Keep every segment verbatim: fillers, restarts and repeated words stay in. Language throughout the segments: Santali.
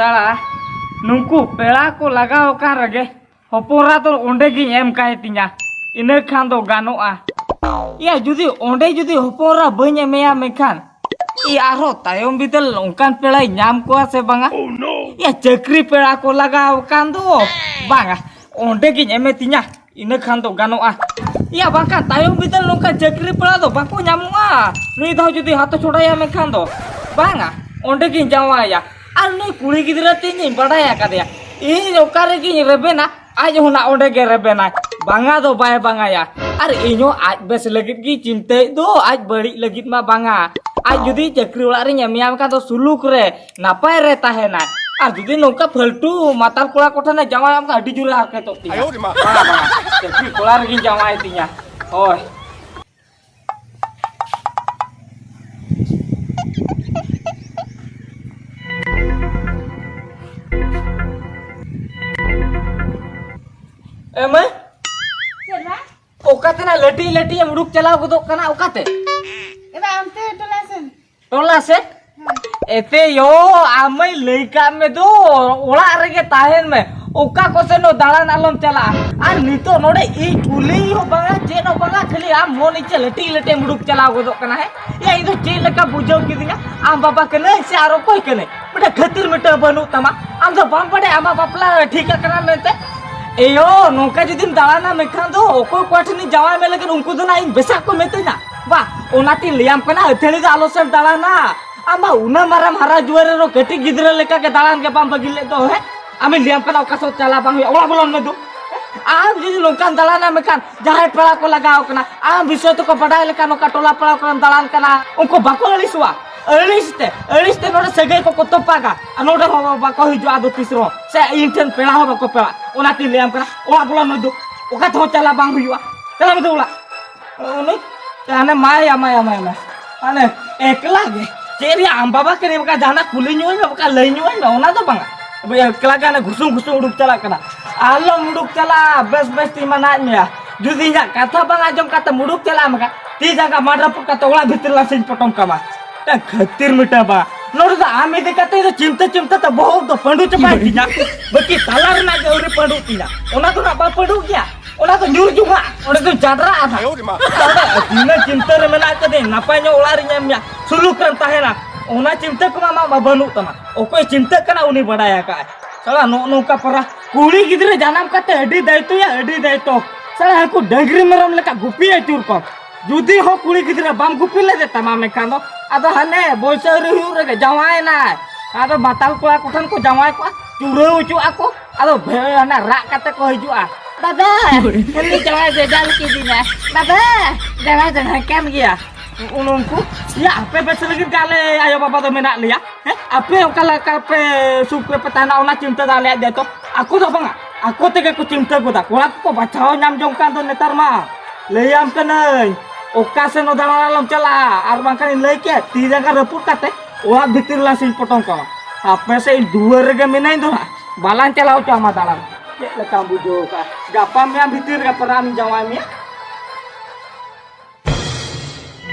ᱫᱟᱫᱟ, ᱱᱩᱠᱩ ᱯᱮᱲᱟ ᱠᱚ ᱞᱟᱜᱟᱣ ᱟᱠᱟᱱ ᱨᱮᱜᱮ ᱦᱚᱯᱚᱱ ᱮᱨᱟ ᱫᱚ ᱚᱸᱰᱮ ᱜᱤᱧ ᱮᱢ ᱠᱟᱭ ᱛᱤᱧᱟ, ᱤᱱᱟᱹ ᱠᱷᱟᱱ ᱫᱚ ᱜᱟᱱᱚᱜᱼᱟ᱾ ᱭᱟ, ᱡᱩᱫᱤ ᱚᱸᱰᱮ ᱡᱩᱫᱤ ᱦᱚᱯᱚᱱ ᱮᱨᱟ ᱵᱟᱹᱧ ᱮᱢᱮᱭᱟ, ᱢᱮᱱᱠᱷᱟᱱ ᱤ ᱟᱨᱦᱚᱸ ᱛᱟᱭᱚᱢ ᱵᱤᱫᱟᱹᱞ ᱚᱱᱠᱟᱱ ᱯᱮᱲᱟᱧ ᱧᱟᱢ ᱠᱚᱣᱟ ᱥᱮ ᱵᱟᱝᱟ? ᱭᱟ, ᱪᱟᱹᱠᱨᱤ ᱯᱮᱲᱟ ᱠᱚ ᱞᱟᱜᱟᱣ ᱟᱠᱟᱱ ᱫᱚ᱾ ᱵᱟᱝᱟ, ᱚᱸᱰᱮ ᱜᱤᱧ ᱮᱢᱮ ᱛᱤᱧᱟ, ᱤᱱᱟᱹ ᱠᱷᱟᱱ ᱫᱚ ᱜᱟᱱᱚᱜᱼᱟ᱾ ᱭᱟ, ᱵᱟᱝᱠᱷᱟᱱ ᱛᱟᱭᱚᱢ ᱵᱤᱫᱟᱹᱞ ᱱᱚᱝᱠᱟ ᱪᱟᱹᱠᱨᱤ ᱯᱮᱲᱟ ᱫᱚ ᱵᱟᱠᱚ ᱧᱟᱢᱚᱜᱼᱟ᱾ ᱱᱩᱭ ᱫᱷᱟᱣ ᱡᱩᱫᱤ ᱦᱟᱛᱚ ᱪᱷᱚᱰᱟᱭᱟ, ᱢᱮᱱᱠᱷᱟᱱ ᱫᱚ ᱵᱟᱝᱟ, ᱚᱸᱰᱮ ᱜᱤᱧ ᱡᱟᱶᱟᱭᱟ᱾ ᱟᱨ ᱱᱩᱭ ᱠᱩᱲᱤ ᱜᱤᱫᱽᱨᱟᱹ ᱛᱤᱧ ᱵᱟᱰᱟᱭ ᱟᱠᱟᱫᱮᱭᱟ, ᱤᱧ ᱚᱠᱟ ᱨᱮᱜᱤᱧ ᱨᱮᱵᱮᱱᱟ, ᱟᱡ ᱦᱚᱸ ᱱᱟ ᱚᱸᱰᱮ ᱜᱮ ᱨᱮᱵᱮᱱᱟᱭ᱾ ᱵᱟᱝᱟ ᱫᱚ ᱵᱟᱭ ᱵᱟᱝᱟᱭᱟ᱾ ᱟᱨ ᱤᱧ ᱦᱚᱸ ᱟᱡ ᱵᱮᱥ ᱞᱟᱹᱜᱤᱫ ᱜᱮ ᱪᱤᱱᱛᱟᱹᱭᱮᱫ ᱫᱚ, ᱟᱡ ᱵᱟᱹᱲᱤᱡ ᱞᱟᱹᱜᱤᱫ ᱢᱟ ᱵᱟᱝᱟ᱾ ᱟᱡ ᱡᱩᱫᱤ ᱪᱟᱹᱠᱨᱤ ᱚᱲᱟᱜ ᱨᱤᱧ ᱮᱢᱮᱭᱟ, ᱢᱮᱱᱠᱷᱟᱱ ᱫᱚ ᱥᱩᱞᱩᱠ ᱨᱮ ᱱᱟᱯᱟᱭ ᱨᱮ ᱛᱟᱦᱮᱱᱟᱭ᱾ ᱟᱨ ᱡᱩᱫᱤ ᱱᱚᱝᱠᱟ ᱯᱷᱟᱹᱞᱴᱩ ᱢᱟᱛᱟᱞ ᱠᱚᱲᱟ ᱠᱚᱴᱷᱮᱱᱮ ᱡᱟᱶᱟᱭᱚᱜ ᱠᱷᱟᱱ, ᱟᱹᱰᱤ ᱡᱳᱨᱮ ᱦᱟᱨᱠᱮᱛᱚᱜ ᱛᱤᱧᱟ᱾ ᱟᱭᱳ ᱨᱮ ᱢᱟ᱾ ᱵᱟᱝᱟ, ᱵᱟᱝᱟ, ᱪᱟᱹᱠᱨᱤ ᱠᱚᱲᱟ ᱨᱮᱜᱤᱧ ᱡᱟᱶᱟᱭ ᱛᱤᱧᱟ᱾ ᱦᱳᱭ᱾ ᱮ ᱢᱟᱹᱭ, ᱪᱮᱫ ᱢᱟ? ᱚᱠᱟᱛᱮ ᱱᱟ ᱞᱟᱹᱴᱤᱡ ᱞᱟᱹᱴᱤᱡ ᱮᱢ ᱩᱰᱩᱠ ᱪᱟᱞᱟᱣ ᱜᱚᱫᱚᱜ ᱠᱟᱱᱟ, ᱚᱠᱟᱛᱮ? ᱮ ᱵᱟ, ᱚᱱᱛᱮ ᱴᱚᱞᱟ ᱥᱮᱱ᱾ ᱴᱚᱞᱟ ᱥᱮᱫ? ᱦᱳᱭ᱾ ᱮᱛᱮ ᱭᱳ, ᱟᱢᱟᱹᱧ ᱞᱟᱹᱭ ᱠᱟᱜ ᱢᱮ ᱫᱚ, ᱚᱲᱟᱜ ᱨᱮᱜᱮ ᱛᱟᱦᱮᱱ ᱢᱮ, ᱚᱠᱟ ᱠᱚ ᱥᱮᱱ ᱦᱚᱸ ᱫᱟᱬᱟᱱ ᱟᱞᱚᱢ ᱪᱟᱞᱟᱜᱼᱟ᱾ ᱟᱨ ᱱᱤᱛᱚᱜ ᱱᱚᱰᱮ ᱤᱧ ᱠᱩᱞᱤ ᱦᱚᱸ ᱵᱟᱝᱟ, ᱪᱮᱫ ᱦᱚᱸ ᱵᱟᱝᱟ, ᱠᱷᱟᱹᱞᱤ ᱟᱢ ᱢᱚᱱ ᱤᱪᱪᱷᱟᱹ ᱞᱟᱹᱴᱤᱡ ᱞᱟᱹᱴᱤᱡ ᱮᱢ ᱩᱰᱩᱠ ᱪᱟᱞᱟᱣ ᱜᱚᱫᱚᱜ ᱠᱟᱱᱟ, ᱦᱮᱸ? ᱭᱟ, ᱤᱧ ᱫᱚ ᱪᱮᱫ ᱞᱮᱠᱟ ᱵᱩᱡᱷᱟᱹᱣ ᱠᱤᱫᱤᱧᱟ? ᱟᱢ ᱵᱟᱵᱟ ᱠᱟᱹᱱᱟᱹᱧ ᱥᱮ ᱟᱨ ᱚᱠᱚᱭ ᱠᱟᱹᱱᱟᱹᱧ? ᱢᱤᱫᱴᱮᱱ ᱠᱷᱟᱹᱛᱤᱨ ᱢᱤᱫᱴᱟᱹᱝ ᱵᱟᱹᱱᱩᱜ ᱛᱟᱢᱟ᱾ ᱟᱢ ᱫᱚ ᱵᱟᱢ ᱵᱟᱰᱟᱭᱟ ᱟᱢᱟᱜ ᱵᱟᱯᱞᱟ ᱴᱷᱤᱠ ᱟᱠᱟᱱᱟ ᱢᱮᱱᱛᱮ? ᱮᱭᱳ, ᱱᱚᱝᱠᱟ ᱡᱩᱫᱤᱢ ᱫᱟᱬᱟᱱᱟ ᱢᱮᱱᱠᱷᱟᱱ ᱫᱚ ᱚᱠᱚᱭ ᱠᱚ ᱴᱷᱮᱱᱤᱧ ᱡᱟᱶᱟᱭ ᱢᱮ ᱞᱟᱹᱜᱤᱫ ᱩᱱᱠᱩ ᱫᱚ ᱱᱟᱜ ᱤᱧ ᱵᱮᱥᱟᱜ ᱠᱚ ᱢᱤᱛᱟᱹᱧᱟ᱾ ᱵᱟ, ᱚᱱᱟᱛᱤᱧ ᱞᱟᱹᱭᱟᱢ ᱠᱟᱱᱟ, ᱟᱹᱛᱷᱟᱹᱲᱤ ᱫᱚ ᱟᱞᱚ ᱥᱮᱢ ᱫᱟᱬᱟᱱᱟ᱾ ᱟᱢ ᱢᱟ ᱩᱱᱟᱹᱜ ᱢᱟᱨᱟᱝ ᱦᱟᱨᱟ ᱡᱩᱣᱟᱹᱱ ᱨᱮᱦᱚᱸ ᱠᱟᱹᱴᱤᱡ ᱜᱤᱫᱽᱨᱟᱹ ᱞᱮᱠᱟ ᱜᱮ ᱫᱟᱬᱟᱱ ᱜᱮ ᱵᱟᱢ ᱵᱟᱹᱜᱤ ᱞᱮᱫ ᱫᱚ, ᱦᱮᱸ? ᱟᱢᱤᱧ ᱞᱟᱹᱭᱟᱢ ᱠᱟᱱᱟ, ᱚᱠᱟ ᱥᱮᱫ ᱪᱟᱞᱟᱣ ᱵᱟᱝ ᱦᱩᱭᱩᱜᱼᱟ, ᱚᱲᱟᱜ ᱵᱚᱞᱚᱱ ᱢᱮ ᱫᱩ᱾ ᱟᱢ ᱡᱩᱫᱤ ᱱᱚᱝᱠᱟᱢ ᱫᱟᱬᱟᱱᱟ, ᱢᱮᱱᱠᱷᱟᱱ ᱡᱟᱦᱟᱸᱭ ᱯᱮᱲᱟ ᱠᱚ ᱞᱟᱜᱟᱣ ᱠᱟᱱᱟ, ᱟᱢ ᱵᱤᱥᱚᱭ ᱛᱮᱠᱚ ᱵᱟᱰᱟᱭ ᱞᱮᱠᱷᱟᱱ, ᱱᱚᱝᱠᱟ ᱴᱚᱞᱟ ᱯᱟᱲᱟ ᱠᱚᱨᱮᱢ ᱫᱟᱬᱟᱱ ᱠᱟᱱᱟ, ᱩᱱᱠᱩ ᱵᱟᱠᱚ ᱟᱹᱲᱤᱥᱚᱜᱼᱟ? ᱟᱹᱲᱤᱥ ᱛᱮ, ᱟᱹᱲᱤᱥ ᱛᱮ ᱱᱚᱰᱮ ᱥᱟᱹᱜᱟᱹᱭ ᱠᱚᱠᱚ ᱛᱚᱯᱟᱜᱟ, ᱟᱨ ᱱᱚᱰᱮ ᱦᱚᱸ ᱵᱟᱠᱚ ᱦᱤᱡᱩᱜᱼᱟ ᱟᱫᱚ ᱛᱤᱥ ᱨᱮᱦᱚᱸ, ᱥᱮ ᱤᱧ ᱴᱷᱮᱱ ᱯᱮᱲᱟ ᱦᱚᱸ ᱵᱟᱠᱚ ᱯᱮᱲᱟᱜ᱾ ᱚᱱᱟᱛᱤᱧ ᱞᱟᱹᱭᱟᱢ ᱠᱟᱱᱟ, ᱚᱲᱟᱜ ᱵᱚᱞᱚᱱ ᱢᱮ ᱫᱩ, ᱚᱠᱟ ᱛᱮᱦᱚᱸ ᱪᱟᱞᱟᱣ ᱵᱟᱝ ᱦᱩᱭᱩᱜᱼᱟ᱾ ᱪᱟᱞᱟᱜ ᱢᱮ ᱫᱩ ᱚᱲᱟᱜ᱾ ᱩᱱᱤ ᱦᱟᱱᱮ ᱢᱟᱭᱟ, ᱢᱟᱭᱟ, ᱢᱟᱭᱟ, ᱢᱟᱭᱟ᱾ ᱦᱟᱱᱮ ᱮᱠᱞᱟ ᱜᱮ᱾ ᱪᱮᱫ ᱨᱮᱭᱟᱜ ᱟᱢ ᱵᱟᱵᱟ ᱠᱟᱹᱱᱟᱹᱧ, ᱵᱟᱠᱷᱟᱱ ᱡᱟᱦᱟᱱᱟᱜ ᱠᱩᱞᱤ ᱧᱚᱜ ᱟᱹᱧ ᱢᱮ, ᱵᱟᱠᱷᱟᱱ ᱞᱟᱹᱭ ᱧᱚᱜ ᱟᱹᱧ ᱢᱮ, ᱚᱱᱟ ᱫᱚ ᱵᱟᱝᱟ᱾ ᱮᱠᱞᱟ ᱜᱮ ᱦᱟᱱᱮ ᱜᱷᱩᱥᱩᱢ ᱜᱷᱩᱥᱩᱢ ᱩᱰᱩᱠ ᱪᱟᱞᱟᱜ ᱠᱟᱱᱟ᱾ ᱟᱞᱚᱢ ᱩᱰᱩᱠ ᱪᱟᱞᱟᱜᱼᱟ, ᱵᱮᱥ ᱵᱮᱥ ᱛᱤᱧ ᱢᱟᱱᱟᱭᱮᱫ ᱢᱮᱭᱟ᱾ ᱡᱩᱫᱤ ᱤᱧᱟᱹᱜ ᱠᱟᱛᱷᱟ ᱵᱟᱝ ᱟᱸᱡᱚᱢ ᱠᱟᱛᱮᱢ ᱩᱰᱩᱠ ᱪᱟᱞᱟᱜᱼᱟ, ᱢᱮᱱᱠᱷᱟᱱ ᱛᱤ ᱡᱟᱸᱜᱟ ᱢᱟᱰ ᱨᱟᱹᱯᱩᱫ ᱠᱟᱛᱮ ᱚᱲᱟᱜ ᱵᱷᱤᱛᱤᱨ ᱞᱟᱥᱮᱧ ᱯᱚᱴᱚᱢ ᱠᱟᱢᱟ᱾ ᱢᱤᱫᱴᱟᱝ ᱠᱷᱟᱹᱛᱤᱨ ᱢᱤᱫᱴᱟᱝ ᱵᱟᱝ᱾ ᱱᱚᱰᱮ ᱫᱚ ᱟᱢ ᱤᱫᱤ ᱠᱟᱛᱮ ᱫᱚ ᱪᱤᱱᱛᱟᱹ ᱪᱤᱱᱛᱟᱹ ᱛᱮ ᱵᱚᱦᱚᱜ ᱫᱚ ᱯᱟᱹᱰᱩ ᱪᱟᱵᱟᱭ ᱛᱤᱧᱟ᱾ ᱵᱟᱹᱠᱤ ᱛᱟᱞᱟ ᱨᱮᱱᱟᱜ ᱜᱮ ᱟᱹᱣᱨᱤ ᱯᱟᱹᱰᱩᱜ ᱛᱤᱧᱟ᱾ ᱚᱱᱟ ᱫᱚ ᱱᱟᱜ ᱵᱟᱝ ᱯᱟᱹᱰᱩᱜ ᱜᱮᱭᱟ, ᱚᱱᱟ ᱫᱚ ᱧᱩᱨ ᱡᱚᱝᱟᱜ, ᱚᱸᱰᱮ ᱫᱚ ᱪᱟᱰᱨᱟᱜᱼᱟ ᱱᱟᱜ᱾ ᱟᱫᱚ ᱛᱤᱱᱟᱹᱜ ᱪᱤᱱᱛᱟᱹ ᱨᱮ ᱢᱮᱱᱟᱜ ᱠᱟᱫᱤᱧ, ᱱᱟᱯᱟᱭ ᱧᱚᱜ ᱚᱲᱟᱜ ᱨᱤᱧ ᱮᱢ ᱢᱮᱭᱟ, ᱥᱩᱞᱩᱠ ᱨᱮᱢ ᱛᱟᱦᱮᱱᱟ, ᱚᱱᱟ ᱪᱤᱱᱛᱟᱹ ᱠᱚᱢᱟ ᱟᱢᱟᱜ ᱢᱟ ᱵᱟᱹᱱᱩᱜ ᱛᱟᱢᱟ᱾ ᱚᱠᱚᱭ ᱪᱤᱱᱛᱟᱹᱜ ᱠᱟᱱᱟ ᱩᱱᱤ ᱵᱟᱰᱟᱭ ᱟᱠᱟᱫᱼᱟᱭ᱾ ᱥᱟᱞᱟ ᱱᱚᱜᱼᱚ ᱱᱚᱝᱠᱟ ᱯᱟᱨᱟ ᱠᱩᱲᱤ ᱜᱤᱫᱽᱨᱟᱹ ᱡᱟᱱᱟᱢ ᱠᱟᱛᱮ ᱟᱹᱰᱤ ᱫᱟᱭᱤᱛᱚᱭᱟ, ᱟᱹᱰᱤ ᱫᱟᱭᱤᱛᱚ᱾ ᱥᱟᱞᱟ ᱦᱟᱹᱱᱠᱩ ᱰᱟᱹᱝᱨᱤ ᱢᱮᱨᱚᱢ ᱞᱮᱠᱟ ᱜᱩᱯᱤ ᱟᱹᱪᱩᱨ ᱠᱚᱢ᱾ ᱡᱩᱫᱤ ᱦᱚᱸ ᱠᱩᱲᱤ ᱜᱤᱫᱽᱨᱟᱹ ᱵᱟᱢ ᱜᱩᱯᱤ ᱞᱮᱫᱮ ᱛᱟᱢᱟ ᱢᱮᱱᱠᱷᱟᱱ ᱫᱚ, ᱟᱫᱚ ᱦᱟᱱᱮ ᱵᱚᱭᱥᱟᱹᱣᱨᱤ ᱦᱩᱭᱩᱜ ᱨᱮᱜᱮ ᱡᱟᱶᱟᱭᱮᱱᱟᱭ᱾ ᱟᱫᱚ ᱢᱟᱛᱟᱞ ᱠᱚᱲᱟ ᱠᱚᱴᱷᱮᱱ ᱠᱚ ᱡᱟᱶᱟᱭ ᱠᱚᱜᱼᱟ, ᱪᱩᱨᱟᱹᱣ ᱦᱚᱪᱚᱜᱼᱟ ᱠᱚ᱾ ᱟᱫᱚ ᱵᱷᱮ-, ᱦᱟᱱᱮ ᱨᱟᱜ ᱠᱟᱛᱮ ᱠᱚ ᱦᱤᱡᱩᱜᱼᱟ, "ᱵᱟᱵᱟ, ᱠᱷᱟᱹᱞᱤ ᱡᱟᱶᱟᱭ ᱵᱷᱮᱡᱟᱞ ᱠᱤᱫᱤᱧᱟ, ᱵᱟᱵᱟ, ᱡᱟᱶᱟᱭ ᱫᱚ ᱱᱚᱝᱠᱟᱱ ᱜᱮᱭᱟ᱾" ᱩᱱᱠᱩ, ᱭᱟ, ᱟᱯᱮ ᱵᱮᱥ ᱞᱟᱹᱜᱤᱫ ᱜᱮ ᱟᱞᱮ ᱟᱭᱳ ᱵᱟᱵᱟ ᱫᱚ ᱢᱮᱱᱟᱜ ᱞᱮᱭᱟ᱾ ᱦᱮᱸ, ᱟᱯᱮ ᱚᱠᱟ ᱞᱮᱠᱟ ᱯᱮ ᱥᱩᱠ ᱨᱮᱯᱮ ᱛᱟᱦᱮᱱᱟ, ᱚᱱᱟ ᱪᱤᱱᱛᱟᱹ ᱫᱚ ᱟᱞᱮᱭᱟᱜ ᱫᱟᱭᱤᱛᱛᱚ᱾ ᱟᱠᱚ ᱫᱚ ᱵᱟᱝᱟ, ᱟᱠᱚ ᱛᱮᱜᱮ ᱠᱚ ᱪᱤᱱᱛᱟᱹ ᱜᱚᱫᱟ᱾ ᱠᱚᱲᱟ ᱠᱚᱠᱚ ᱵᱟᱪᱷᱟᱣ ᱧᱟᱢ ᱡᱚᱝ ᱠᱟᱱ ᱫᱚ ᱱᱮᱛᱟᱨ ᱢᱟ᱾ ᱞᱟᱹᱭᱟᱢ ᱠᱟᱹᱱᱟᱹᱧ, ᱚᱠᱟ ᱥᱮᱱ ᱦᱚᱸ ᱫᱟᱬᱟᱱ ᱟᱞᱚᱢ ᱪᱟᱞᱟᱜᱼᱟ, ᱟᱨ ᱵᱟᱝᱠᱷᱟᱱᱤᱧ ᱞᱟᱹᱭ ᱠᱮᱫ, ᱛᱤ ᱡᱟᱸᱜᱟ ᱨᱟᱹᱯᱩᱫ ᱠᱟᱛᱮ ᱚᱲᱟᱜ ᱵᱷᱤᱛᱤᱨ ᱞᱟᱝ ᱥᱤᱧ ᱯᱚᱴᱚᱢ ᱠᱟᱢᱟ᱾ ᱟᱯᱮ ᱥᱮᱫ ᱤᱧ ᱫᱩᱣᱟᱹᱨ ᱨᱮᱜᱮ ᱢᱮᱱᱟᱹᱧ ᱫᱚ ᱦᱟᱸᱜ, ᱵᱟᱞᱟᱝ ᱪᱟᱞᱟᱣ ᱦᱚᱪᱚ ᱟᱢᱟ ᱫᱟᱬᱟᱱ᱾ ᱪᱮᱫ ᱞᱮᱠᱟᱢ ᱵᱩᱡᱷᱟᱹᱣ ᱠᱟᱜᱼᱟ? ᱜᱟᱯᱟ ᱢᱮᱭᱟᱝ ᱵᱷᱤᱛᱤᱨ ᱨᱮᱜᱮ ᱯᱟᱨᱟᱢ ᱡᱟᱶᱟᱭ ᱢᱮᱭᱟ᱾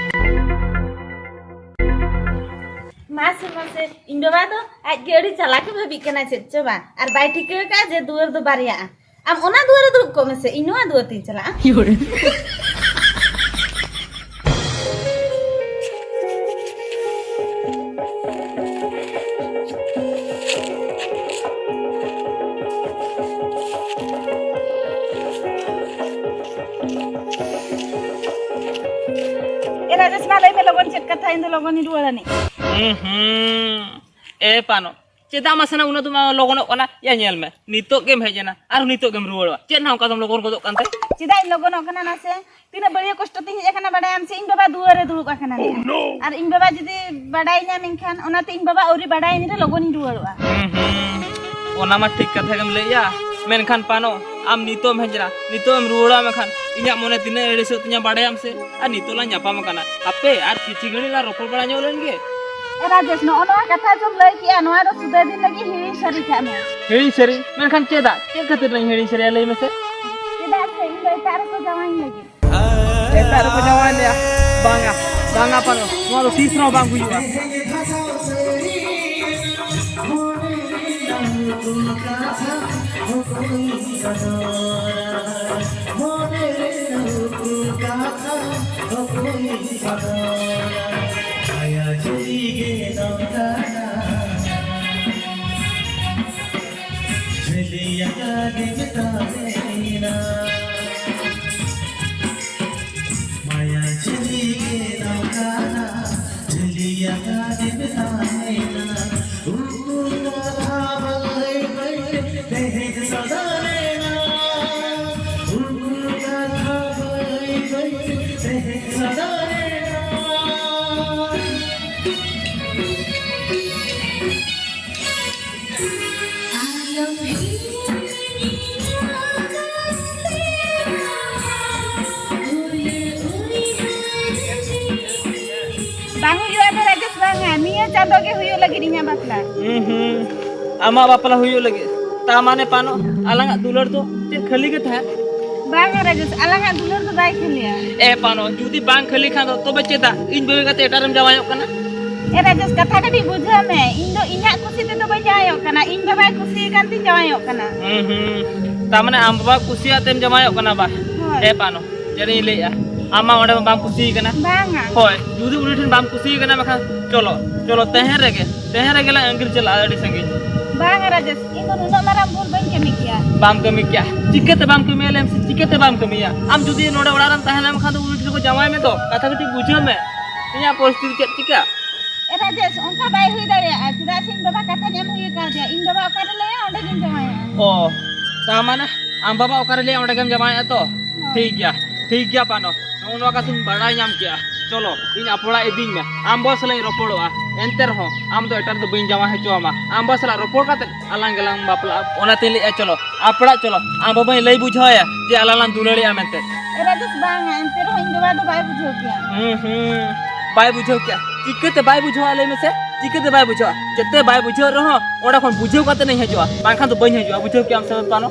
ᱢᱟᱥᱮ, ᱢᱟᱥᱮ, ᱤᱧ ᱵᱟᱵᱟ ᱫᱚ ᱟᱡ ᱜᱮ ᱟᱹᱰᱤ ᱪᱟᱞᱟᱠ ᱮ ᱵᱷᱟᱹᱵᱤᱜ ᱠᱟᱱᱟ, ᱪᱮᱫ ᱪᱚ ᱵᱟᱝ᱾ ᱟᱨ ᱵᱟᱭ ᱴᱷᱤᱠᱟᱹ ᱟᱠᱟᱫᱼᱟ ᱡᱮ ᱫᱩᱣᱟᱹᱨ ᱫᱚ ᱵᱟᱨᱭᱟᱜᱼᱟ᱾ ᱟᱢ ᱚᱱᱟ ᱫᱩᱣᱟᱹᱨ ᱨᱮ ᱫᱩᱲᱩᱵ ᱠᱚᱜ ᱢᱮᱥᱮ, ᱤᱧ ᱱᱚᱣᱟ ᱫᱩᱣᱟᱹᱨ ᱛᱤᱧ ᱪᱟᱞᱟᱜᱼᱟ᱾ ᱮ ᱨᱟᱡᱮᱥ, ᱢᱟ ᱞᱟᱹᱭ ᱢᱮ ᱞᱚᱜᱚᱱ ᱪᱮᱫ ᱠᱟᱛᱷᱟ, ᱤᱧ ᱫᱚ ᱞᱚᱜᱚᱱᱤᱧ ᱨᱩᱣᱟᱹᱲ ᱟᱹᱱᱤᱡ᱾ ᱦᱩᱸ, ᱦᱩᱸ᱾ ᱮ ᱯᱟᱱᱚ, ᱪᱮᱫᱟᱜ ᱢᱟᱥᱮ ᱱᱟ ᱩᱱᱟᱹᱜ ᱫᱚᱢ ᱞᱚᱜᱚᱱᱚᱜ ᱠᱟᱱᱟ? ᱭᱟ ᱧᱮᱞ ᱢᱮ, ᱱᱤᱛᱚᱜ ᱜᱮᱢ ᱦᱮᱡ ᱮᱱᱟ ᱟᱨ ᱱᱤᱛᱚᱜ ᱜᱮᱢ ᱨᱩᱣᱟᱹᱲᱚᱜᱼᱟ᱾ ᱪᱮᱫ ᱱᱟ ᱚᱱᱠᱟ ᱫᱚᱢ ᱞᱚᱜᱚᱱ ᱜᱚᱫᱚᱜ ᱠᱟᱱᱛᱮ? ᱪᱮᱫᱟᱜ ᱤᱧ ᱞᱚᱜᱚᱱᱚᱜ ᱠᱟᱱᱟ ᱱᱟᱥᱮ? ᱛᱤᱱᱟᱹᱜ ᱵᱟᱹᱲᱤᱭᱟᱹ ᱠᱚᱥᱴᱚ ᱛᱤᱧ ᱦᱮᱡ ᱟᱠᱟᱱᱟ ᱵᱟᱰᱟᱭᱟᱢ ᱥᱮ? ᱤᱧ ᱵᱟᱵᱟ ᱫᱩᱣᱟᱹᱨ ᱨᱮ ᱫᱩᱲᱩᱵ ᱟᱠᱟᱱᱟ᱾ ᱟᱨ ᱤᱧ ᱵᱟᱵᱟ ᱡᱩᱫᱤ ᱵᱟᱰᱟᱭ ᱧᱟᱢ ᱮᱱᱠᱷᱟᱱ, ᱚᱱᱟᱛᱮ ᱤᱧ ᱵᱟᱵᱟ ᱟᱹᱣᱨᱤ ᱵᱟᱰᱟᱭ ᱤᱧ ᱨᱮ ᱞᱚᱜᱚᱱᱤᱧ ᱨᱩᱣᱟᱹᱲᱚᱜᱼᱟ᱾ ᱦᱩᱸ, ᱦᱩᱸ᱾ ᱚᱱᱟ ᱢᱟ ᱴᱷᱤᱠ ᱠᱟᱛᱷᱟ ᱜᱮᱢ ᱞᱟᱹᱭᱮᱜᱼᱟ, ᱢᱮᱱᱠᱷᱟᱱ ᱯᱟᱱᱚ, ᱟᱢ ᱱᱤᱛᱚᱜ ᱮᱢ ᱦᱮᱡ ᱮᱱᱟ, ᱱᱤᱛᱚᱜ ᱮᱢ ᱨᱩᱣᱟᱹᱲᱟ, ᱢᱮᱱᱠᱷᱟᱱ ᱤᱧᱟᱹᱜ ᱢᱚᱱᱮ ᱛᱤᱱᱟᱹᱜ ᱟᱹᱲᱤᱥᱚᱜ ᱛᱤᱧᱟ ᱵᱟᱰᱟᱭᱟᱢ ᱥᱮ? ᱟᱨ ᱱᱤᱛᱚᱜ ᱞᱟᱝ ᱧᱟᱯᱟᱢ ᱟᱠᱟᱱᱟ, ᱦᱟᱯᱮ ᱟᱨ ᱠᱤᱪᱷᱤ ᱜᱷᱟᱹᱲᱤᱡ ᱞᱟᱝ ᱨᱚᱯᱚᱲ ᱵᱟᱲᱟ ᱧᱚᱜ ᱞᱮᱱ ᱜᱮ᱾ ᱮ ᱨᱟᱡᱮᱥ, ᱱᱚᱜᱼᱚ ᱱᱚᱣᱟ ᱠᱟᱛᱷᱟ ᱡᱚᱢ ᱞᱟᱹᱭ ᱠᱮᱜᱼᱟ, ᱱᱚᱣᱟ ᱫᱚ ᱥᱩᱫᱟᱹ ᱫᱤᱱ ᱞᱟᱹᱜᱤᱫ ᱦᱤᱲᱤᱧ ᱥᱟᱹᱨᱤ ᱠᱟᱜ ᱢᱮ᱾ ᱦᱤᱲᱤᱧ ᱥᱟᱹᱨᱤ? ᱢᱮᱱᱠᱷᱟᱱ ᱪᱮᱫᱟᱜ? ᱪᱮᱫ ᱠᱷᱟᱹᱛᱤᱨ ᱤᱧ ᱦᱤᱲᱤᱧ ᱥᱟᱹᱨᱤᱭᱟ, ᱞᱟᱹᱭ ᱢᱮᱥᱮ? ᱪᱮᱫᱟᱜ ᱥᱮ ᱤᱧ ᱫᱚ ᱮᱴᱟᱜ ᱨᱮᱠᱚ ᱡᱟᱶᱟᱭᱤᱧ ᱞᱟᱹᱜᱤᱫ᱾ ᱮᱴᱟᱜ ᱨᱮᱠᱚ ᱡᱟᱶᱟᱭ ᱢᱮᱭᱟ? ᱵᱟᱝᱟ, ᱵᱟᱝᱟ ᱯᱟᱨᱚ, ᱱᱚᱣᱟ ᱫᱚ ᱛᱤᱥ ᱨᱮᱦᱚᱸ ᱵᱟᱝ ᱦᱩᱭᱩᱜᱼᱟ᱾ ᱠᱟᱛᱷᱟ ᱚᱠᱚᱭ ᱥᱟᱱᱟᱣᱟ, ᱢᱚᱱᱮ ᱨᱮ ᱩᱠᱩ ᱠᱟᱛᱷᱟ ᱚᱠᱚᱭ ᱥᱟᱱᱟᱣᱟ, ᱟᱭᱟ ᱡᱩᱫᱤ ᱜᱮ ᱱᱚᱝᱠᱟᱱᱟ, ᱡᱷᱟᱹᱞᱤ ᱟᱠᱟᱫᱮ ᱢᱮᱛᱟᱭᱮᱱᱟ᱾ ᱢᱟᱭᱟ ᱡᱷᱟᱹᱞᱤ ᱜᱮ ᱱᱚᱝᱠᱟᱱᱟ, ᱡᱷᱟᱹᱞᱤ ᱟᱠᱟᱫᱮ ᱢᱮᱛᱟᱭᱮᱱᱟ᱾ ᱩᱠᱩ ᱠᱟᱛᱷᱟ ᱵᱟᱹᱭ ᱵᱟᱹᱭ ᱛᱮ ᱛᱮᱦᱮᱧ ᱥᱚᱫᱚᱨᱮᱱᱟ᱾ ᱩᱠᱩ ᱠᱟᱛᱷᱟ ᱵᱟᱹᱭ ᱵᱟᱹᱭ ᱛᱮ ᱛᱮᱦᱮᱧ ᱥᱚᱫᱚᱨᱮᱱᱟ᱾ ᱵᱟᱝ ᱦᱩᱭᱩᱜᱼᱟ ᱛᱚ ᱨᱟᱡᱮᱥ, ᱵᱟᱝᱟ, ᱱᱤᱭᱟᱹ ᱪᱟᱸᱫᱚ ᱜᱮ ᱦᱩᱭᱩᱜ ᱞᱟᱹᱜᱤᱫ ᱤᱧᱟᱹᱜ ᱵᱟᱯᱞᱟ᱾ ᱦᱩᱸ, ᱦᱩᱸ᱾ ᱟᱢᱟᱜ ᱵᱟᱯᱞᱟ ᱦᱩᱭᱩᱜ ᱞᱟᱹᱜᱤᱫ, ᱛᱟ ᱢᱟᱱᱮ ᱯᱟᱱᱚ, ᱟᱞᱟᱝᱟᱜ ᱫᱩᱞᱟᱹᱲ ᱫᱚ ᱪᱮᱫ ᱠᱷᱟᱹᱞᱤ ᱜᱮ ᱛᱟᱦᱮᱸ? ᱵᱟᱝᱟ ᱨᱟᱡᱮᱥ, ᱟᱞᱟᱝᱟᱜ ᱫᱩᱞᱟᱹᱲ ᱫᱚ ᱵᱟᱭ ᱠᱷᱟᱹᱞᱤᱭᱟ᱾ ᱮ ᱯᱟᱱᱚ, ᱡᱩᱫᱤ ᱵᱟᱝ ᱠᱷᱟᱹᱞᱤ ᱠᱷᱟᱱ ᱫᱚ ᱛᱚᱵᱮ ᱪᱮᱫᱟᱜ ᱤᱧ ᱵᱟᱹᱜᱤ ᱠᱟᱛᱮ ᱮᱴᱟᱜ ᱨᱮᱢ ᱡᱟᱶᱟᱭᱚᱜ ᱠᱟᱱᱟ? ᱮ ᱨᱟᱡᱮᱥ, ᱠᱟᱛᱷᱟ ᱠᱟᱹᱴᱤᱡ ᱵᱩᱡᱷᱟᱹᱣ ᱢᱮ, ᱤᱧ ᱫᱚ ᱤᱧᱟᱜ ᱠᱩᱥᱤ ᱛᱮᱫᱚ ᱵᱟᱹᱧ ᱡᱟᱶᱟᱭᱚᱜ ᱠᱟᱱᱟ, ᱤᱧ ᱵᱟᱵᱟᱭ ᱠᱩᱥᱤ ᱟᱠᱟᱱ ᱛᱤᱧ ᱡᱟᱶᱟᱭᱚᱜ ᱠᱟᱱᱟ᱾ ᱦᱩᱸ, ᱦᱩᱸ᱾ ᱛᱟ ᱢᱟᱱᱮ ᱟᱢ ᱵᱟᱵᱟ ᱠᱩᱥᱤᱭᱟᱜ ᱛᱮᱢ ᱡᱟᱶᱟᱭᱚᱜ ᱠᱟᱱᱟ ᱵᱟ? ᱦᱳᱭ᱾ ᱮ ᱯᱟᱱᱚ, ᱪᱮᱫ ᱤᱧ ᱞᱟᱹᱭᱮᱜᱼᱟ, ᱟᱢ ᱢᱟ ᱚᱸᱰᱮ ᱢᱟ ᱵᱟᱢ ᱠᱩᱥᱤ ᱠᱟᱱᱟ᱾ ᱵᱟᱝᱟ᱾ ᱦᱳᱭ, ᱡᱩᱫᱤ ᱩᱱᱤ ᱴᱷᱮᱱ ᱵᱟᱢ ᱠᱩᱥᱤ ᱠᱟᱱᱟ ᱵᱟᱠᱷᱟᱱ ᱪᱚᱞᱚ, ᱪᱚᱞᱚ ᱛᱮᱦᱮᱧ ᱨᱮᱜᱮ, ᱛᱮᱦᱮᱧ ᱨᱮᱜᱮ ᱞᱟᱝ ᱟᱹᱜᱤᱨ ᱪᱟᱞᱟᱜᱼᱟ ᱟᱹᱰᱤ ᱥᱟᱺᱜᱤᱧ᱾ ᱵᱟᱝᱟ ᱨᱟᱡᱮᱥ, ᱤᱧ ᱫᱚ ᱱᱩᱱᱟᱹᱜ ᱢᱟᱨᱟᱝ ᱵᱷᱩᱞ ᱵᱟᱹᱧ ᱠᱟᱹᱢᱤ ᱠᱮᱭᱟ᱾ ᱵᱟᱢ ᱠᱟᱹᱢᱤ ᱠᱮᱭᱟ? ᱪᱤᱠᱟᱹᱛᱮ ᱵᱟᱢ ᱠᱟᱹᱢᱤᱭᱟ ᱞᱟᱹᱭ ᱢᱮᱥᱮ, ᱪᱤᱠᱟᱹᱛᱮ ᱵᱟᱢ ᱠᱟᱹᱢᱤᱭᱟ? ᱟᱢ ᱡᱩᱫᱤ ᱱᱚᱰᱮ ᱚᱲᱟᱜ ᱨᱮᱢ ᱛᱟᱦᱮᱸ ᱞᱮᱱ ᱠᱷᱟᱱ ᱫᱚ ᱩᱱᱤ ᱴᱷᱮᱱ ᱠᱚ ᱡᱟᱶᱟᱭ ᱢᱮ ᱫᱚ᱾ ᱠᱟᱛᱷᱟ ᱠᱟᱹᱴᱤᱡ ᱵᱩᱡᱷᱟᱹᱣ ᱢᱮ, ᱤᱧᱟᱹᱜ ᱯᱚᱨᱤᱥᱛᱷᱤᱛᱤ ᱪᱮᱫ ᱪᱤᱠᱟ? ᱮ ᱨᱟᱡᱮᱥ, ᱚᱱᱠᱟ ᱵᱟᱭ ᱦᱩᱭ ᱫᱟᱲᱮᱭᱟᱜᱼᱟ, ᱪᱮᱫᱟᱜ ᱥᱮ ᱤᱧ ᱵᱟᱵᱟ ᱠᱟᱛᱷᱟᱧ ᱮᱢ ᱦᱩᱭ ᱠᱟᱣᱫᱮᱭᱟ, ᱤᱧ ᱵᱟᱵᱟ ᱚᱠᱟᱨᱮ ᱞᱟᱹᱭᱟ ᱚᱸᱰᱮ ᱜᱤᱧ ᱡᱟᱶᱟᱭᱚᱜᱼᱟ᱾ ᱚ, ᱛᱟ ᱢᱟᱱᱮ ᱟᱢ ᱵᱟᱵᱟ ᱚᱠᱟᱨᱮ ᱞᱟᱹᱭᱟ ᱚᱸᱰᱮ ᱜᱮᱢ ᱡᱟᱶᱟᱭᱚᱜᱼᱟ ᱛᱚ? ᱦᱳᱭ᱾ ᱴᱷᱤᱠ ᱜᱮᱭᱟ, ᱴᱷᱤᱠ ᱜᱮᱭᱟ ᱯᱟᱱᱚ, ᱱᱚᱜᱼᱚ ᱱᱚᱣᱟ ᱠᱟᱛᱷᱟᱧ ᱵᱟᱲᱟᱭ ᱧᱟᱢ ᱠᱮᱜᱼᱟ᱾ ᱪᱚᱞᱚ, ᱤᱧ ᱟᱯᱚᱲᱟ ᱤᱫᱤᱧ ᱢᱮ, ᱟᱢ ᱵᱟᱵᱟ ᱥᱟᱞᱟᱜ ᱤᱧ ᱨᱚᱯᱚᱲᱚᱜᱼᱟ᱾ ᱮᱱᱛᱮ ᱨᱮᱦᱚᱸ ᱟᱢ ᱫᱚ ᱮᱴᱟᱜ ᱨᱮᱫᱚ ᱵᱟᱹᱧ ᱡᱟᱶᱟᱭ ᱦᱚᱪᱚ ᱟᱢᱟ᱾ ᱟᱢ ᱵᱟᱵᱟ ᱥᱟᱞᱟᱜ ᱨᱚᱯᱚᱲ ᱠᱟᱛᱮ ᱟᱞᱟᱝ ᱜᱮᱞᱟᱝ ᱵᱟᱯᱞᱟᱜᱼᱟ᱾ ᱚᱱᱟᱛᱮᱧ ᱞᱟᱹᱭᱮᱫᱼᱟ, ᱪᱚᱞᱚ ᱟᱯᱲᱟᱜ ᱪᱚᱞᱚ, ᱟᱢ ᱵᱟᱵᱟᱧ ᱞᱟᱹᱭ ᱵᱩᱡᱷᱟᱹᱣᱟᱭᱟ ᱡᱮ ᱟᱞᱟᱝ ᱞᱟᱝ ᱫᱩᱞᱟᱹᱲᱮᱜᱼᱟ ᱢᱮᱱᱛᱮ᱾ ᱮ ᱨᱟᱡᱮᱥ, ᱵᱟᱝᱟ, ᱮᱱᱛᱮ ᱨᱮᱦᱚᱸ ᱤᱧ ᱵᱟᱵᱟ ᱫᱚ ᱵᱟᱭ ᱵᱩᱡᱷᱟᱹᱣ ᱠᱮᱭᱟ᱾ ᱦᱩᱸ, ᱦᱩᱸ, ᱵᱟᱭ ᱵᱩᱡᱷᱟᱹᱣ ᱠᱮᱭᱟ᱾ ᱪᱤᱠᱟᱹᱛᱮ ᱵᱟᱭ ᱵᱩᱡᱷᱟᱹᱣᱟ ᱞᱟᱹᱭ ᱢᱮᱥᱮ? ᱪᱤᱠᱟᱹᱛᱮ ᱵᱟᱭ ᱵᱩᱡᱷᱟᱹᱣᱟ? ᱡᱮᱛᱮ ᱵᱟᱭ ᱵᱩᱡᱷᱟᱹᱣ ᱨᱮᱦᱚᱸ ᱚᱸᱰᱮ ᱠᱷᱚᱱ ᱵᱩᱡᱷᱟᱹᱣ ᱠᱟᱛᱮ ᱤᱧ ᱦᱤᱡᱩᱜᱼᱟ, ᱵᱟᱝᱠᱷᱟᱱ ᱫᱚ ᱵᱟᱹᱧ ᱦᱤᱡᱩᱜᱼᱟ᱾ ᱵᱩᱡᱷᱟᱹᱣ ᱠᱮᱜᱼᱟᱢ ᱥᱮ ᱵᱟᱝ ᱯᱟᱱᱚ?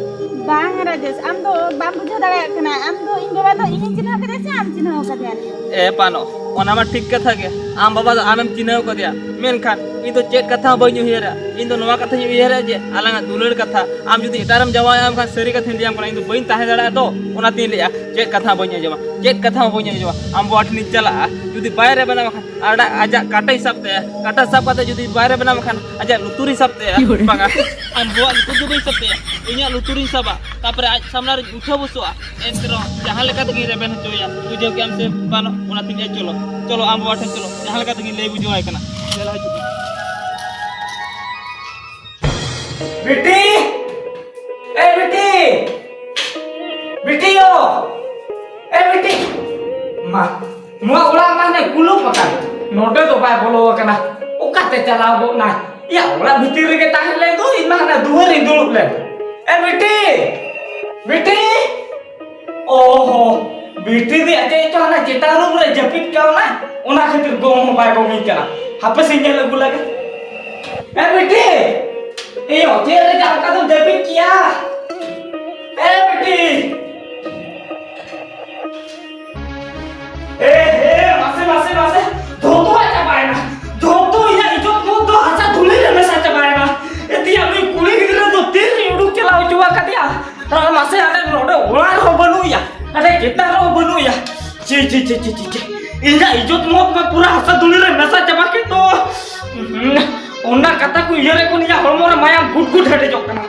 ᱵᱟᱝᱟ ᱨᱟᱡᱮᱥ, ᱟᱢ ᱫᱚ ᱵᱟᱢ ᱵᱩᱡᱷᱟᱹᱣ ᱫᱟᱲᱮᱭᱟᱜ ᱠᱟᱱᱟ᱾ ᱟᱢ ᱫᱚ ᱤᱧ ᱵᱟᱵᱟ ᱫᱚ ᱤᱧᱤᱧ ᱪᱤᱱᱦᱟᱹᱣ ᱠᱟᱫᱮᱭᱟ ᱥᱮ ᱟᱢ ᱪᱤᱱᱦᱟᱹᱣ ᱠᱟᱫᱮᱭᱟ? ᱮ ᱯᱟᱱᱚ, ᱚᱱᱟ ᱢᱟ ᱴᱷᱤᱠ ᱠᱟᱛᱷᱟ ᱜᱮ, ᱟᱢ ᱵᱟᱵᱟ ᱫᱚ ᱟᱢᱮᱢ ᱪᱤᱱᱦᱟᱹᱣ ᱠᱟᱫᱮᱭᱟ, ᱢᱮᱱᱠᱷᱟᱱ ᱤᱧ ᱫᱚ ᱪᱮᱫ ᱠᱟᱛᱷᱟ ᱦᱚᱸ ᱵᱟᱹᱧ ᱩᱭᱦᱟᱹᱨᱟ᱾ ᱤᱧ ᱫᱚ ᱱᱚᱣᱟ ᱠᱟᱛᱷᱟᱧ ᱩᱭᱦᱟᱹᱨᱟ ᱡᱮ ᱟᱞᱟᱝᱟᱜ ᱫᱩᱞᱟᱹᱲ ᱠᱟᱛᱷᱟ᱾ ᱟᱢ ᱡᱩᱫᱤ ᱮᱴᱟᱜ ᱨᱮᱢ ᱡᱟᱶᱟᱭᱚᱜᱼᱟ, ᱮᱱᱠᱷᱟᱱ ᱥᱟᱹᱨᱤ ᱠᱟᱛᱷᱟᱧ ᱞᱟᱹᱭᱟᱢ ᱠᱟᱱᱟ, ᱤᱧ ᱫᱚ ᱵᱟᱹᱧ ᱛᱟᱦᱮᱸ ᱫᱟᱲᱮᱭᱟᱜᱼᱟ᱾ ᱛᱚ ᱚᱱᱟᱛᱤᱧ ᱞᱟᱹᱭᱮᱜᱼᱟ, ᱪᱮᱫ ᱠᱟᱛᱷᱟ ᱦᱚᱸ ᱵᱟᱹᱧ ᱟᱸᱡᱚᱢᱟ, ᱪᱮᱫ ᱠᱟᱛᱷᱟ ᱦᱚᱸ ᱵᱟᱹᱧ ᱟᱸᱡᱚᱢᱟ᱾ ᱟᱢ ᱵᱟᱵᱟ ᱴᱷᱮᱱᱤᱧ ᱪᱟᱞᱟᱜᱼᱟ, ᱡᱩᱫᱤ ᱵᱟᱭ ᱨᱮᱵᱮᱱᱟ ᱠᱷᱟᱱ, ᱟᱨ ᱟᱡᱟᱜ ᱠᱟᱴᱟᱧ ᱥᱟᱵ ᱛᱟᱭᱟ, ᱠᱟᱴᱟ ᱥᱟᱵ ᱠᱟᱛᱮ ᱡᱩᱫᱤ ᱵᱟᱭ ᱨᱮᱵᱮᱱᱟ ᱠᱷᱟᱱ, ᱟᱡᱟᱜ ᱞᱩᱛᱩᱨᱤᱧ ᱥᱟᱵ ᱛᱟᱭᱟ᱾ ᱵᱟᱝᱟ, ᱟᱢ ᱵᱟᱵᱟᱣᱟᱜ ᱞᱩᱛᱩᱨ ᱫᱚ ᱵᱟᱹᱧ ᱥᱟᱵ ᱛᱟᱭᱟ, ᱤᱧᱟᱹᱜ ᱞᱩᱛᱩᱨᱤᱧ ᱥᱟᱵᱟ, ᱛᱟᱯᱚᱨᱮ ᱟᱡ ᱥᱟᱢᱱᱟ ᱨᱤᱧ ᱩᱴᱷᱟᱹ ᱵᱚᱥᱚᱜᱼᱟ᱾ ᱮᱱᱛᱮ ᱨᱮᱦᱚᱸ ᱡᱟᱦᱟᱸ ᱞᱮᱠᱟ ᱛᱮᱜᱤᱧ ᱨᱮᱵᱮᱱ ᱦᱚᱪᱚᱭᱟ, ᱵᱩᱡᱷᱟᱹᱣ ᱠᱮᱜᱼᱟᱢ ᱥᱮ ᱵᱟᱝ? ᱚᱱᱟᱛᱤᱧ ᱞᱟᱹᱭᱟ, ᱪᱚᱞᱚ, ᱪᱚᱞᱚ, ᱟᱢ ᱵᱟᱵᱟ ᱴᱷᱮᱱ ᱪᱚᱞᱚ, ᱡᱟᱦᱟᱸ ᱞᱮᱠᱟ ᱛᱮᱜᱤᱧ ᱞᱟᱹᱭ ᱵᱩᱡᱷᱟᱹᱣᱟᱭ ᱠᱟᱱᱟ᱾ ᱫᱮᱞᱟ ᱦᱤᱡᱩᱜ ᱢᱮ᱾ ᱵᱤᱴᱤ! ᱮ ᱵᱤᱴᱤ! ᱵᱤᱴᱤ ᱭᱳ! ᱮ ᱵᱤᱴᱤ! ᱢᱟ, ᱱᱚᱣᱟ ᱚᱲᱟᱜ ᱢᱟ ᱦᱟᱱᱮ ᱠᱩᱞᱩᱯ ᱟᱠᱟᱱ, ᱱᱚᱰᱮ ᱫᱚ ᱵᱟᱭ ᱵᱚᱞᱚ ᱟᱠᱟᱱᱟ᱾ ᱚᱠᱟᱛᱮ ᱪᱟᱞᱟᱣ ᱜᱚᱫ ᱱᱟᱭ? ᱭᱟ, ᱚᱲᱟᱜ ᱵᱷᱤᱛᱤᱨ ᱨᱮᱜᱮ ᱛᱟᱦᱮᱸ ᱞᱮᱱ ᱫᱚ, ᱤᱧ ᱢᱟ ᱦᱟᱱᱟ ᱫᱩᱣᱟᱹᱨ ᱨᱤᱧ ᱫᱩᱲᱩᱵ ᱞᱮᱱ᱾ ᱮ ᱵᱤᱴᱤ! ᱵᱤᱴᱤ! ᱚᱦᱚ, ᱵᱤᱴᱤ ᱫᱚ ᱪᱮᱫ ᱪᱚ ᱦᱟᱱᱟ ᱪᱮᱛᱟᱱ ᱨᱩᱢ ᱨᱮ ᱡᱟᱹᱯᱤᱫ ᱠᱟᱣᱱᱟ, ᱚᱱᱟ ᱠᱷᱟᱹᱛᱤᱨ ᱜᱚᱝ ᱦᱚᱸ ᱵᱟᱭ ᱜᱚᱝᱤᱧ ᱠᱟᱱᱟ᱾ ᱦᱟᱯᱮ ᱥᱮᱧ ᱧᱮᱞ ᱟᱹᱜᱩ ᱞᱮᱜᱮ᱾ ᱮ ᱵᱤᱴᱤ! ᱮᱭᱳ, ᱪᱮᱫ ᱨᱮ ᱡᱟ ᱚᱱᱠᱟ ᱫᱚᱢ ᱡᱟᱹᱯᱤᱫ ᱠᱮᱭᱟ? ᱮ ᱵᱤᱴᱤ! ᱮ ᱦᱮ, ᱢᱟᱥᱮ, ᱢᱟᱥᱮ, ᱢᱟᱥᱮ, ᱡᱷᱚᱛᱚᱣᱟᱜ ᱪᱟᱵᱟᱭᱮᱱᱟ᱾ ᱡᱷᱚᱛᱚ ᱤᱧᱟᱜ ᱤᱡᱽᱡᱚᱛ ᱢᱚᱛ ᱫᱚ ᱦᱟᱥᱟ ᱫᱷᱩᱞᱤ ᱨᱮ ᱢᱮᱥᱟ ᱪᱟᱵᱟᱭᱮᱱᱟ᱾ ᱮᱛᱤᱭᱟ, ᱱᱩᱭ ᱠᱩᱲᱤ ᱜᱤᱫᱽᱨᱟᱹ ᱫᱚ ᱛᱤᱨ ᱨᱤᱧ ᱩᱰᱩᱠ ᱪᱟᱞᱟᱣ ᱦᱚᱪᱚ ᱟᱠᱟᱫᱮᱭᱟ᱾ ᱟᱨ ᱢᱟᱥᱮ, ᱟᱞᱮ ᱱᱚᱰᱮ ᱚᱲᱟᱜ ᱨᱮᱦᱚᱸ ᱵᱟᱹᱱᱩᱜ ᱮᱭᱟ, ᱟᱞᱮ ᱪᱮᱛᱟᱱ ᱨᱮᱦᱚᱸ ᱵᱟᱹᱱᱩᱜ ᱮᱭᱟ᱾ ᱪᱤ, ᱪᱤ, ᱪᱤ, ᱪᱤ, ᱪᱤ, ᱪᱤ᱾ ᱤᱧᱟᱜ ᱤᱡᱽᱡᱚᱛ ᱢᱚᱛ ᱢᱟ ᱯᱩᱨᱟᱹ ᱦᱟᱥᱟ ᱫᱷᱩᱞᱤ ᱨᱮ ᱢᱮᱥᱟ ᱪᱟᱵᱟ ᱠᱮᱫ ᱫᱚ᱾ ᱦᱩᱸ, ᱚᱱᱟ ᱠᱟᱛᱷᱟ ᱠᱚ ᱩᱭᱦᱟᱹᱨ ᱠᱷᱚᱱ ᱤᱧᱟᱜ ᱦᱚᱲᱢᱚ ᱨᱮ ᱢᱟᱭᱟᱢ ᱜᱩᱴ ᱜᱩᱴ ᱦᱮᱰᱮᱡᱚᱜ ᱠᱟᱱᱟ᱾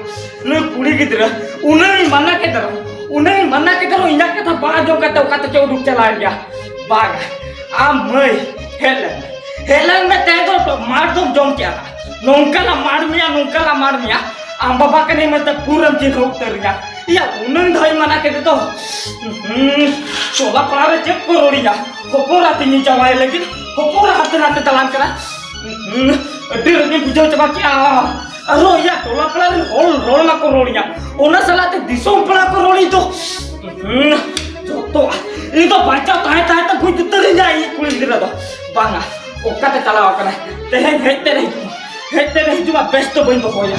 ᱱᱩᱭ ᱠᱩᱲᱤ ᱜᱤᱫᱽᱨᱟᱹ, ᱩᱱᱟᱹᱜ ᱤᱧ ᱢᱟᱱᱟ ᱠᱮᱫ ᱨᱮᱦᱚᱸ, ᱩᱱᱟᱹᱜ ᱤᱧ ᱢᱟᱱᱟ ᱠᱮᱫ ᱨᱮᱦᱚᱸ, ᱤᱧᱟᱜ ᱠᱟᱛᱷᱟ ᱵᱟᱝ ᱟᱸᱡᱚᱢ ᱠᱟᱛᱮ ᱚᱠᱟ ᱛᱮᱪᱚ ᱩᱰᱩᱠ ᱪᱟᱞᱟᱣᱮᱱ ᱜᱮᱭᱟ᱾ ᱵᱟᱝ, ᱟᱢ ᱢᱟᱹᱭ, ᱦᱮᱡ ᱞᱮᱱ ᱢᱮ᱾ ᱦᱮᱡ ᱞᱮᱱ ᱢᱮ, ᱛᱮᱦᱮᱧ ᱫᱚ ᱢᱟᱨ ᱫᱚᱢ ᱡᱚᱢ ᱠᱮᱜᱼᱟ᱾ ᱱᱚᱝᱠᱟ ᱞᱟᱝ ᱢᱟᱨ ᱢᱮᱭᱟ, ᱱᱚᱝᱠᱟ ᱞᱟᱝ ᱢᱟᱨ ᱢᱮᱭᱟ, ᱟᱢ ᱵᱟᱵᱟ ᱠᱟᱹᱱᱟᱹᱧ ᱢᱮᱱᱛᱮ ᱯᱩᱨᱟᱹᱢ ᱪᱤᱱᱦᱟᱹᱣ ᱩᱛᱟᱹᱨᱤᱧᱟ᱾ ᱤᱭᱟ, ᱩᱱᱟᱹᱝ ᱫᱷᱟᱣ ᱤᱧ ᱢᱟᱱᱟ ᱠᱮᱫ ᱫᱚ᱾ ᱦᱩᱸ, ᱴᱚᱞᱟ ᱯᱟᱲᱟ ᱨᱮ ᱪᱮᱫ ᱠᱚ ᱨᱚᱲᱤᱧᱟ? ᱦᱚᱯᱚᱱ ᱮᱨᱟ ᱛᱤᱧ ᱡᱟᱶᱟᱭ ᱞᱟᱹᱜᱤᱫ, ᱦᱚᱯᱚᱱ ᱮᱨᱟ ᱦᱟᱱᱛᱮ ᱱᱟᱛᱮ ᱫᱟᱬᱟᱱ ᱠᱟᱱᱟ᱾ ᱦᱩᱸ, ᱟᱹᱰᱤ ᱨᱟᱹᱜᱤᱧ ᱵᱩᱡᱷᱟᱹᱣ ᱪᱟᱵᱟ ᱠᱮᱜᱼᱟ᱾ ᱟᱨᱦᱚᱸ ᱤᱭᱟ, ᱴᱚᱞᱟ ᱯᱟᱲᱟ ᱨᱮᱱ ᱦᱚᱲ ᱨᱚᱲ ᱢᱟᱠᱚ ᱨᱚᱲᱤᱧᱟ, ᱚᱱᱟ ᱥᱟᱞᱟᱜ ᱛᱮ ᱫᱤᱥᱚᱢ ᱯᱟᱲᱟ ᱠᱚ ᱨᱚᱲᱤᱧ ᱫᱚ᱾ ᱦᱩᱸ, ᱡᱚᱛᱚ, ᱤᱧ ᱫᱚ ᱵᱟᱧᱪᱟᱣ ᱛᱟᱦᱮᱸ ᱛᱟᱦᱮᱸ ᱛᱮ ᱜᱚᱡ ᱩᱛᱟᱹᱨᱤᱧᱟ ᱤᱧ ᱠᱩᱲᱤ ᱜᱤᱫᱽᱨᱟᱹ ᱫᱚ᱾ ᱵᱟᱝᱟ, ᱚᱠᱟᱛᱮ ᱪᱟᱞᱟᱣ ᱟᱠᱟᱱᱟᱭ? ᱛᱮᱦᱮᱧ ᱦᱮᱡ ᱛᱮ ᱦᱤᱡᱩᱜᱼᱟ, ᱦᱮᱡ ᱛᱮ ᱦᱤᱡᱩᱜᱼᱟ, ᱵᱮᱥ ᱫᱚ ᱵᱟᱹᱧ ᱫᱚᱦᱚᱭᱟ᱾